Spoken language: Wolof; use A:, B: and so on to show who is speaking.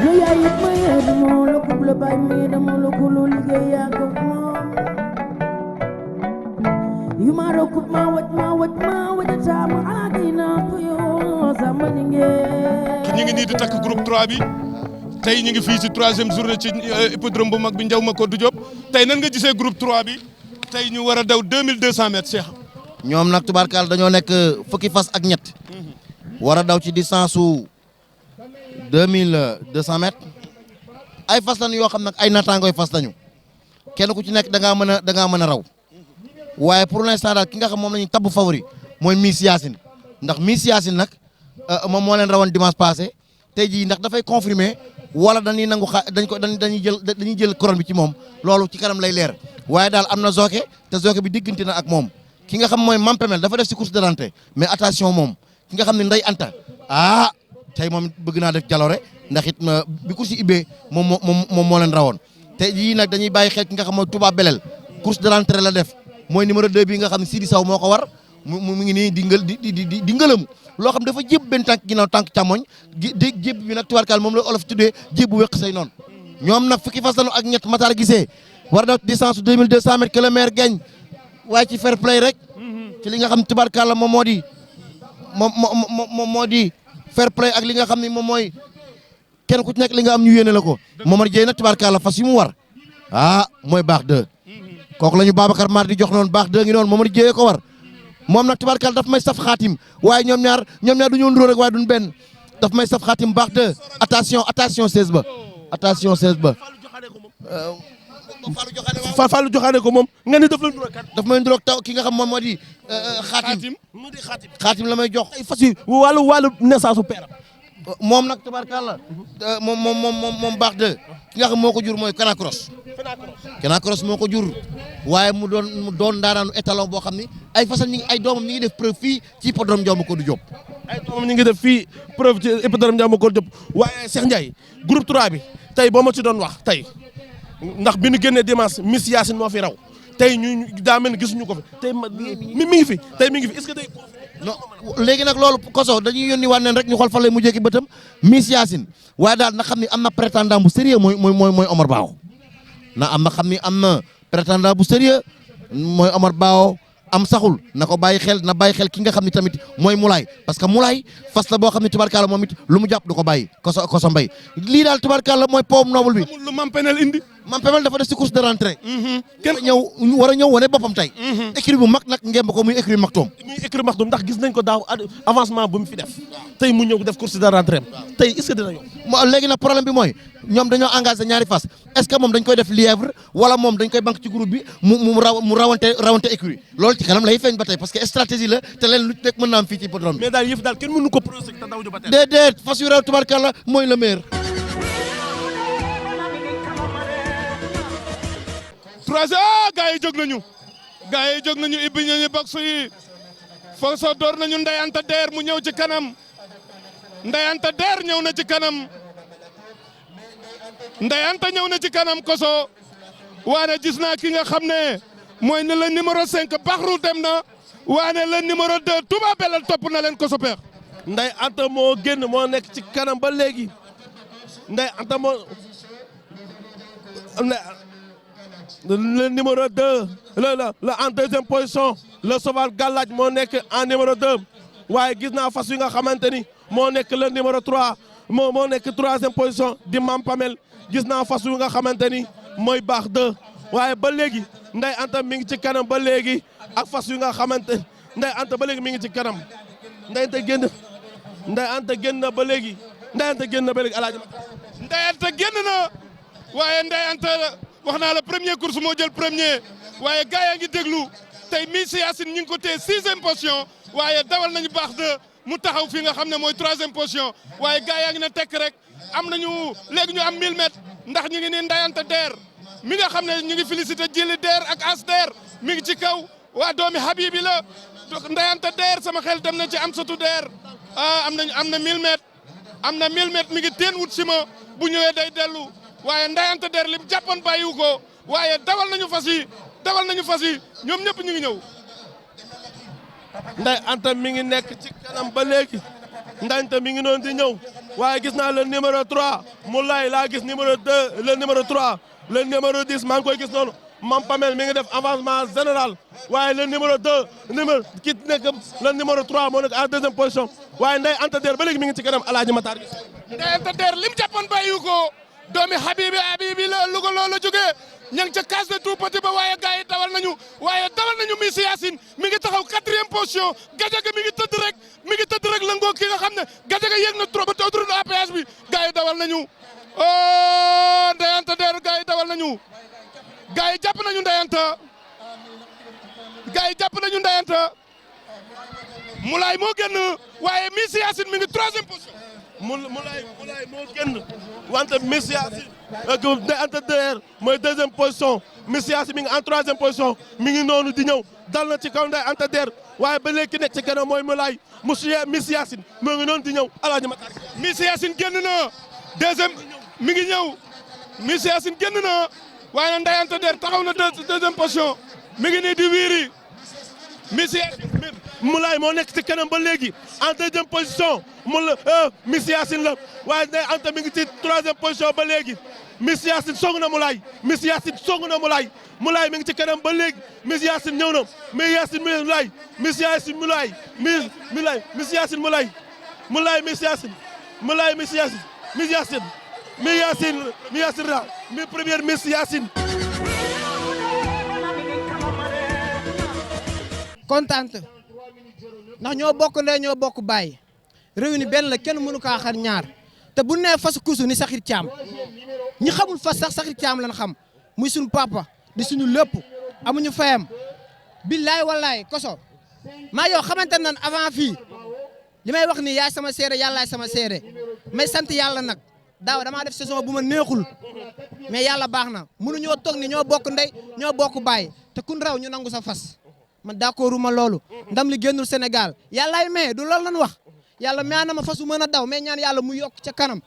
A: lu yaay it ma yéen moo la kub la baay mi dama la ko lu liggéey yaa ko moom yu ma rokub ma waj sama adina ko yo sama ninge
B: ñu ngi nii di takk groupe 3 bi tey ñu ngi fii ci 3e journée ci hippodrome bu mag bi Ndiaw Macodou Diop tey nan nga gisee groupe 3 bi tey ñu war a daw 2200 mètres Cheikh.
C: ñoom nag tubaarkaal dañoo nekk fukki fas ak ñett war a daw ci distance su 2200 mètres ay fas lañu yoo xam nag ay naataangooy fas lañu kenn ku ci nekk da ngaa mën a raw waaye pour l'instant daal ki nga xam moom la ñu tabb favori mooy Miss Yacine ndax Miss Yacine nag moom moo leen rawoon dimanche passé tey jii ndax dafay confirmer wala dañuy nangu dañuy jël couronne bi ci moom loolu ci kanam lay leer waaye daal am na zoke te zoke bi diggante na ak moom ki nga xam mooy Mampemel dafa def si course de rentrée mais attention moom ki nga xam ne Ndeye Anta tey moom bëgg naa def jaloore ndax it bi course yi ibbee moom moo leen rawoon tey jii nag dañuy bàyyi xel ki nga xam mooy Touba Belel course de rentrée la def mooy numéro 2 bi nga xam ne Sidi Sow moo ko war mu ngi nii di ngëlëm loo xam dafa jéb benn tànk ginnaaw tànk càmmoñ jéb bi nag tubaarkaal moom la olof tuddee jéb bu wéq say noonu ñoom nag fukki fas lañu ak ñett Matar gisee war a daw distance 2200 mètres que le maire gagne waaye ci fair play rek ci li nga xam tubaarkaal la moom moo di fair play ak li nga xam ne moom mooy kenn ku ci nekk li nga am ñu yéene la ko Momar Dieye nag tubaarkaal la fas yi mu war mooy baax 2 kooku la ñu Babacar Mar di jox noonu baax 2 ngi noonu Momar Dieye ko war moom nag tubaarkaal daf may saf xaatim waaye ñoom ñaar du ñu nduroo rek waaye duñ benn daf may saf xaatim baax 2 attention 16 ba attention 16 ba
D: Fallou joxaane ko moom nga ni daf la nduroo kat
C: daf may nduroo taw ki nga xam moom moo di xaatim la may jox
D: ay fas yi wàllu naissance u peeram
C: moom nag tubaarkaal la moom baax 2 ki nga xam moo ko jur mooy Kanakros moo ko jur waaye mu doon daanaanu étalon boo xam ni ay fasal ay doomam ñi ngi def preuve fii ci hippodrome Ndiaw Macodou Diop
D: ay doomam ñi ngi def fii preuve ci hippodrome Ndiaw Macodou Diop waaye Cheikh Ndiaye groupe 3 bi tey boo ma ci doon wax tey ndax bi ñu génnee dimanche Miss Yacine moo fi raw tey ñu daa mel ni gisuñu ko fi tey mi ngi fi est-ce que tey
C: non léegi nag loolu koso dañuy yónni waat neen rek ñu xool fan lay mujjee ki bëtam Miss Yacine waaye daal na xam ni am na prétendant bu sérieux mooy Omar Bao am na prétendant bu sérieux mooy Omar Bao am saxul na bàyyi xel ki nga xam ni tamit mooy Moulay parce que Moulay fas la boo xam ne tubarkalla moom it lu mu jàpp du ko bàyyi koso mbay lii daal tubarkalla mooy pom noble bi
B: lu Mampemel indi
C: Mampemel dafa def si course de rentrée kenn war a ñëw wane boppam tey écurie bu mag nag ngemb ko muy écurie Maktoum
D: ndax gis nañ ko daaw avancement bu mu fi def tey mu ñëw def course de rentrée tey est-ce que dina yomb
C: léegi nag problème bi mooy ñoom dañoo engagé ñaari fas est-ce que moom dañ koy def lièvre wala moom dañ koy banque ci groupe bi mu rawante écurie loolu ci kanam lay feeñ ba tey parce que stratégie la te leen lu nekk mën naa am fii ci hippodrome bi
D: mais daal yëf daal kenn mënu ko projet te daw ju ba tey
C: déedéet fas yu raw tubarkalla mooy le meilleur
B: 3 gars yi jóg nañu ibbi nañu box yi Foso door nañu Ndeye Anta Der mu ñëw ci kanam Ndeye Anta Der ñëw na ci kanam Ndeye Anta ñëw na ci kanam koso waane gis naa ki nga xam ne mooy ne le numéro 5 Baxru dem na waane le numéro 2 Touba Belel topp na leen koso peex
D: Ndeye Anta moo génn moo nekk ci kanam ba léegi Ndeye Anta le numéro 2 en deuxième position le Soval Gallaj moo nekk en numéro 2 waaye gis naa fas yi nga xamante ni moo nekk le numéro 3 moo nekk 3e position di Mampamel gis naa fas yu nga xamante ni mooy baax 2 waaye ba léegi Ndeye Anta mi ngi ci kanam ba léegi ak fas yu nga xamante Ndeye Anta ba léegi mi ngi ci kanam Ndeye Anta génn na ba léegi alaaji
B: Ndeye Anta génn na waaye Ndeye Anta wax naa la premier course moo jël premier waaye gars yaa ngi déglu tey Miss Yacine ñu ngi ko téye 6e position waaye dawal nañu baax 2 mu taxaw fi nga xam ne mooy 3e position waaye gars yaa ngi na tekk rek am nañu léegi ñu am 1000 mètres ndax ñu ngi nii Ndeye Anta Der mi nga xam ne ñu ngi félicité Jili Der ak As Der mi ngi ci kaw waa doomi Habibi la Ndeye Anta Der sama xel dem na ci Amsatou Der am na 1000 mètres am na 1000 mètres mi ngi teen wut si ma bu ñëwee day dellu waaye Ndeye Anta Der li jàppoon bàyyiwu ko waaye dawal nañu fas yi ñoom ñëpp ñu ngi ñëw
D: Ndeye Anta mi ngi nekk ci kanam ba léegi Ndañte mi ngi noonu di ñëw waaye gis naa le numéro 3 Moulay laa gis numéro 2 le numéro 3 le numéro 10 maa ngi koy gis noonu Mam Pamel mi ngi def avancement général waaye le numéro 2 ki nekk le numéro 3 moo nekk en deuxième position waaye Ndeye Anta Der ba léegi mi ngi ci kanam Alaaji Matar gi.
B: Ndeye Anta Der lim jàppoon bàyyiwu ko doomi Habibi la Louga loola jógee ña ngi ca case de tout petit ba waaye gars yi dawal nañu Miss Yacine mi ngi taxaw 4e position Gadiaga mi ngi tëdd rek lëngoo ki nga xam ne Gadiaga yéeg na trop ba te autoroute à péage bi gars yi dawal nañu oh Ndeye Anta Der gars yi dawal nañu gars yi jàpp nañu Ndeye Anta Moulay moo génn waaye Miss Yacine mi ngi 3e position.
D: Moulay moo génn wante Miss Yacine Ndeye Anta Der mooy 2e position Miss Yacine mi ngi en 3e position mi ngi noonu di ñëw dal na ci kaw Ndeye Anta Der waaye ba léegi nekk ci kanam mooy Moulay Miss Yacine moo ngi noonu di ñëw Alaaji Matar.
B: Miss Yacine génn na 2e mi ngi ñëw Miss Yacine génn na waaye Ndeye Anta Der taxaw na 2e position mi ngi nii di wiiri Miss Yacine.
D: Moulay moo nekk ci kanam ba léegi en 2e position Miss Yacine la waaye Ndeye Anta mi ngi ci 3e position ba léegi Miss Yacine song na Moulay Miss Yacine song na Moulay Moulay mi ngi ci kanam ba léegi Miss Yacine ñëw na Miss Yacine Moulay Miss Yacine Moulay Miss Yacine Moulay Moulay Miss Yacine Moulay Miss Yacine Miss Yacine Miss Yacine ra mi première Miss Yacine.
E: Kontaan ndax ñoo bokk ndey ñoo bokk baay réew ni benn la kenn mënu kaa xar ñaar te bu nee fas kusu ni Sakhir Thiam ñi xamul fas sax Sakhir Thiam lañ xam muy suñu papa di suñu lépp amuñu fayam billaay wallaay koso maa yow xamante nan avant fii li may wax ni yaay sama seere yàllaay sama seere may sant yàlla nag daaw damaa def saison bu ma neexul mais yàlla baax na mënuñoo toog ni ñoo bokk ndey ñoo bokk baay te kun raw ñu nangu sa fas man d'accordu ma loolu ndam li génnul Sénégal yàllaay may du loolu lan wax yàlla may na ma fas bu mën a daw mais ñaan yàlla mu yokk ca kanam